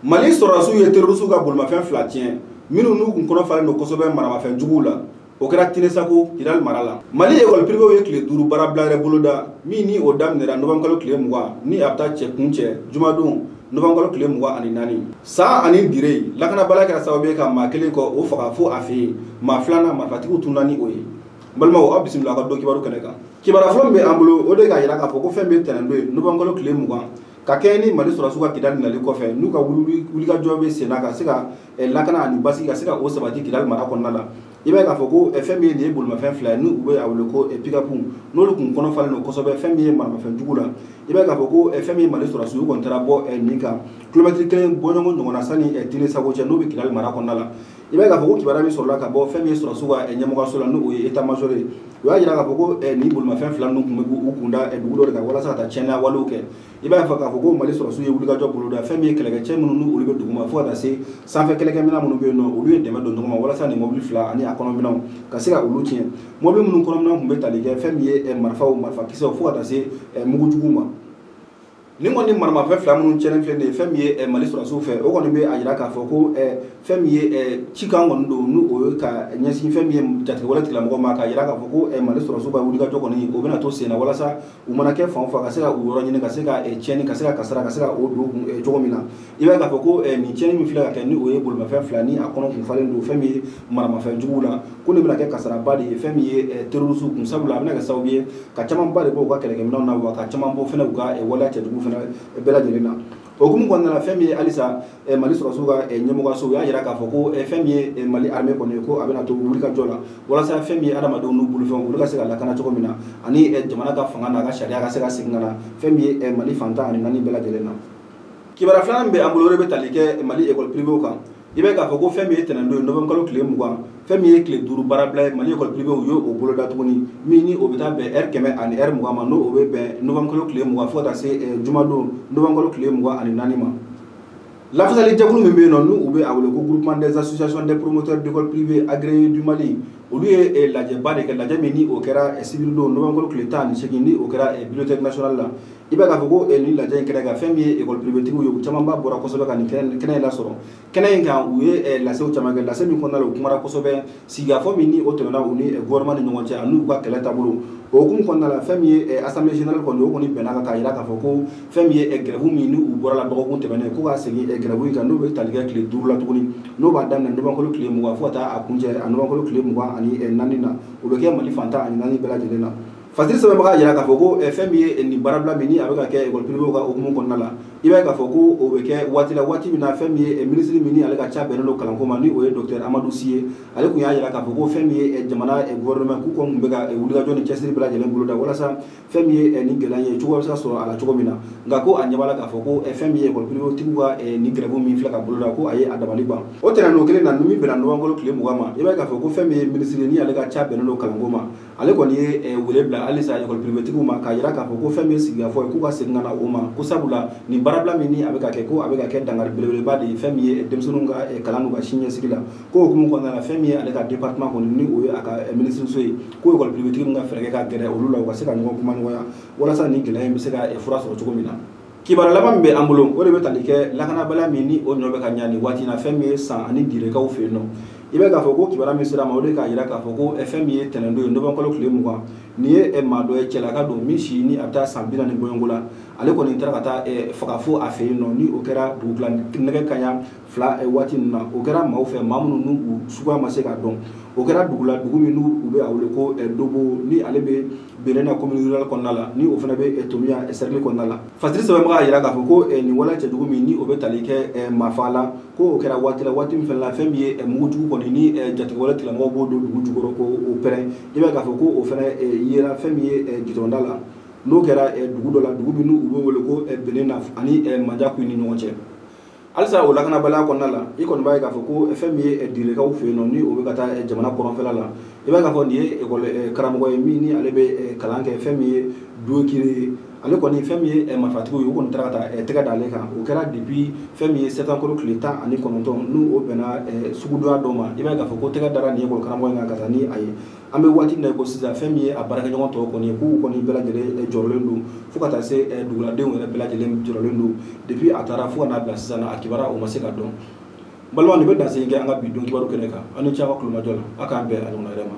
Mali sɔrɔdasiw ye terroriste ka bolimafɛn 2 tiɲɛ minnu n'u kun kɔnɔ falen don kosɛbɛ maramafɛn juguw la. O kɛra Tinesako Kidali mara la. Mali école privée ye tile 5 baarabila yɛrɛ boloda min ni o daminɛra novembre kalo tile 20 ni a bɛ taa cɛ kun cɛ jumadon novembre kalo tile 24. San ani dire lakanabaliya kɛra sababu ye ka maa kelen kɔ o faga fo a fɛ yen, maa filanan marifatigiw tununa ni o ye. N balimaw, aw bisimila aw ka don kibaru kɛnɛ kan. Kibaruya fɔlɔ min bɛ an bolo, o de k'a jira k'a fɔ ko fɛn bɛ tɛnɛn don ye novembre kalo tile 20 ka kɛɲɛ ni Mali sɔrɔdasiw ka Kidali nali kɔfɛ n'u ka wulikajɔ bɛ sen na ka se ka lakana ani basigi ka se ka o sabati Kidali mara kɔnɔna la. I b'a ye k'a fɔ ko fɛn min ye nin ye bolimafɛn 2 ye n'u bɛ a wele ko pick-up, n'olu kun kɔnɔ falen don kosɛbɛ fɛn min ye maramafɛn jugu la. I b'a ye k'a fɔ ko fɛn min ye Mali sɔrɔdasiw ye, u kɔni taara bɔ nin kan kilomɛtiri 1 bɔɲɔgɔn ɲɔgɔn na sani Tinesako cɛ n'o bɛ Kidali mara kɔnɔna la. I b'a ye k'a fɔ ko kibaruya min sɔrɔla ka bɔ fɛn min ye sɔrɔdasiw ka ɲɛmɔgɔso la n'o ye état major ye, u y'a jira k'a fɔ ko nin bolimafɛn 2 ninnu tun bɛ k'u kun da dugu dɔ de kan walasa ka taa tiɲɛniya walew kɛ. I b'a ye k'a fɔ ko Mali sɔrɔdasiw ye wulikajɔ boloda fɛn min ye kɛlɛkɛcɛ minnu n'olu bɛ duguma fo ka taa se sanfɛ kɛlɛkɛminɛn minnu bɛ yen nɔ, olu ye dɛmɛ don ɲɔgɔn ma walasa nin mobili 2 ani a kɔnɔminɛnw ka se ka olu tiɲɛ. Mobili minnu kɔnɔminɛnw tun bɛ tali kɛ fɛn min ye marifaw, marifakisɛw fo ka taa se mugujuguw ma. Nin kɔni maramafɛn 2 minnu tiɲɛnen filɛ nin ye fɛn min ye Mali sɔrɔdasiw fɛ, o kɔni bɛ a jira k'a fɔ ko fɛn min ye cikan kɔni don n'o o ye ka ɲɛsin fɛn min ye jatigɛwale tigilamɔgɔw ma, k'a jira k'a fɔ ko Mali sɔrɔdasiw ka wulikajɔ kɔni o bɛna to sen na walasa u mana kɛ fan o fan ka se ka u yɔrɔ ɲini ka se ka tiɲɛni ka se ka kasara ka se ka o don kun cogo min na. I b'a ye k'a fɔ ko nin tiɲɛni min filɛ ka kɛ ni o ye bolimafɛn 2 ni a kɔnɔ kun falen don fɛn min ye maramafɛn juguw la, ko nin bɛna kɛ kasaraba de ye fɛn min ye terroriste kun, sabula a bɛna kɛ sababu ye ka camanba de bɔ u ka kɛlɛkɛminɛnw na, wa ka caman bɔ fɛnɛ u ka waleya cɛjugu fɛnɛ bɛɛ lajɛlen na. O hukumu kɔnɔna la, fɛn min ye halisa Mali sɔrɔdasiw ka ɲɛmɔgɔso, u y'a jira k'a fɔ ko fɛn min ye Mali armée kɔni ye, ko a bɛna to wulikajɔ la walasa fɛn min ye adamadenw n'u bolofɛnw olu ka se ka lakana cogo min na, ani jamana ka fanga n'a ka sariya ka se ka segin ka na fɛn min ye Mali fan 14 bɛɛ lajɛlen na. Kibaruya filanan min bɛ an bolo, o de bɛ tali kɛ Mali école privée kan. I b'a ye k'a fɔ ko fɛn min ye tɛnɛn don ye novembre kalo tile 20, fɛn min ye tile 5 baarabila ye Mali école privée u ye o boloda tuguni, min ni o bɛ taa bɛn heure 100 ani heure 20 ma, n'o o bɛ bɛn novembre kalo tile 20 fo ka taa se jumadon novembre kalo tile 24 ma. Lafasali jɛkulu min bɛ yen nɔ n'u bɛ a wele ko groupement des associations des promoteurs d'école privée agréés du Mali, olu ye lajɛba de kɛ, lajɛ min ni o kɛra sibiridon novembre kalo tile 18 ni o kɛra bibliothèque nationale la. I b'a ye k'a fɔ ko nin lajɛ in kɛnɛ kan, fɛn min ye école privée tigiw ye, u camanba bɔra kosɛbɛ ka nin kɛnɛ in lasɔrɔ. Kɛnɛ in kan, u ye lasew caman kɛ, lase min kɔnɔna la u kumara kosɛbɛ sigikafɔ min ni o tɛmɛna u ni gouvernement ni ɲɔgɔn cɛ ani u ka kɛlɛ taabolo. O hukumu kɔnɔna la, fɛn min ye assemblée générale kɔni, o kɔni bɛnna kan k'a jira k'a fɔ ko fɛn min ye grève min ni u bɔra la dɔgɔkun tɛmɛnen, ko ka segin grève in kan n'o bɛ tali kɛ tile 5 la tuguni, n'o b'a daminɛ novembre kalo tile 20 fo ka taa a kuncɛ a novembre kalo tile 24 na, o bɛ kɛ Mali fan 14 bɛɛ lajɛlen na. Fasiri sɛbɛnbaga y'a jira k'a fɔ ko fɛn min ye nin baarabila min ni a bɛ ka kɛ école privée ka hukumu kɔnɔna la, i b'a ye k'a fɔ ko o bɛ kɛ waati la, waati min na fɛn min ye minisiri min ni ale ka ca bɛnnen don kalanko ma, ni o ye docteur Amadou Sy ye, ale tun y'a jira k'a fɔ ko fɛn min ye jamana gouvernement k'u kɔni tun bɛ ka wulikajɔ ni cɛsiri bɛɛ lajɛlen boloda walasa fɛn min ye nin gɛlɛya ye cogoya bɛ se ka sɔrɔ a la cogo min na. Nka ko a ɲɛ b'a la k'a fɔ ko fɛn min ye école privée tigiw ka nin grève min filɛ ka boloda, ko a ye a dabali ban. O tɛnɛn kelen na, ni min bɛnna novembre kalo tile 20 ma, i b'a ye k'a fɔ ko fɛn min ye minisiri ni ale ka ca bɛnnen don kalanko ma, ale kɔni ye wele bila halisa école privée tigiw ma k'a jira k'a fɔ ko fɛn min ye sigikafɔ ye, k'u ka segin ka na o ma, ko sabula nin baarabila min ni a bɛ ka kɛ, ko a bɛ ka kɛ dankari belebeleba de ye fɛn min ye denmisɛnninw ka kalan n'u ka siniɲɛsigi la. Ko hukumu kɔnɔna la, fɛn min ye ale ka département kɔni ni o ye a ka minisiriso ye, ko école privée tigi min ka fɛɛrɛ kɛ ka gɛrɛ olu la, u ka se ka ɲɔgɔn kuma ɲɔgɔnya walasa nin gɛlɛya in bɛ se ka fura sɔrɔ cogo min na. Kibaruya laban min bɛ an bolo, o de bɛ tali kɛ lakanabaliya min ni o ɲɔ bɛ ka ɲa nin waati in na, fɛn min ye San ani Direkaw fɛ yen nɔ. I b'a ye k'a fɔ ko kibaruya min sera ma, o de k'a jira k'a fɔ ko fɛn min ye tɛnɛn don ye novembre kalo tile 20, nin ye maa dɔ ye, cɛlaka don min si ni a bɛ taa san 40 bɔɲɔgɔnko la, ale kɔni taara ka taa faga fo a fɛ yen nɔ, ni o kɛra dugukila nɛgɛ kanɲɛ 2 waati ninnu na. O kɛra maaw fɛ, maa minnu n'u suguya ma se k'a dɔn. O kɛra dugu la, dugu min n'u bɛ a wele ko Dobo, ni ale bɛ Benena commune rurale kɔnɔna la, ni o fana bɛ Tomiya cercle kɔnɔna la. Fasiri sɛbɛnbaga y'a jira k'a fɔ ko nin waleya cɛjugu min ni o bɛ tali kɛ maafa la, ko o kɛra waati la, waati min fana la fɛn min ye mugujugu kɔni ni jatigɛwale tigilamɔgɔw b'o don dugu jukɔrɔ k'o pɛrɛn. I b'a ye k'a fɔ ko o fana yera fɛn min ye gidɔrɔnda la, n'o kɛra dugu dɔ la, dugu min n'u b'o wele ko Benena ani Manjaku ni ɲɔgɔn cɛ. Halisa o lakanabaliya kɔnɔna la, i kɔni b'a ye k'a fɔ ko fɛn min ye Direkaw fɛ yen nɔ, ni o bɛ ka taa jamana kɔrɔnfɛla la, i b'a ye k'a fɔ nin ye école karamɔgɔ ye min ni ale bɛ kalan kɛ fɛn min ye Duwekire ye. Ale kɔni fɛn min ye marifatigiw ye, u kɔni taara ka taa tɛgɛ d'ale kan. O kɛra depuis fɛn min ye septembre kalo tile 19, n'o bɛnna sugudonya dɔ ma. I b'a ye k'a fɔ ko tɛgɛ dara nin école karamɔgɔ in kan ka taa ni a ye. An bɛ waati min na i ko sisan, fɛn min ye a baarakɛɲɔgɔn tɔw kɔni ye, k'u kɔni bɛɛ lajɛlen jɔrɔlen don, fo ka taa se duguladenw yɛrɛ bɛɛ lajɛlen jɔrɔlen don. Depuis a taara fo ka n'a bila sisan, a kibaruya o ma se ka dɔn. Balima, nin bɛ dansigi kɛ an ka bi don kibaru kɛnɛ kan. Aw ni ce aw ka kulomajɔ la. Aw k'an bɛn a ɲɔgɔnna wɛrɛ ma.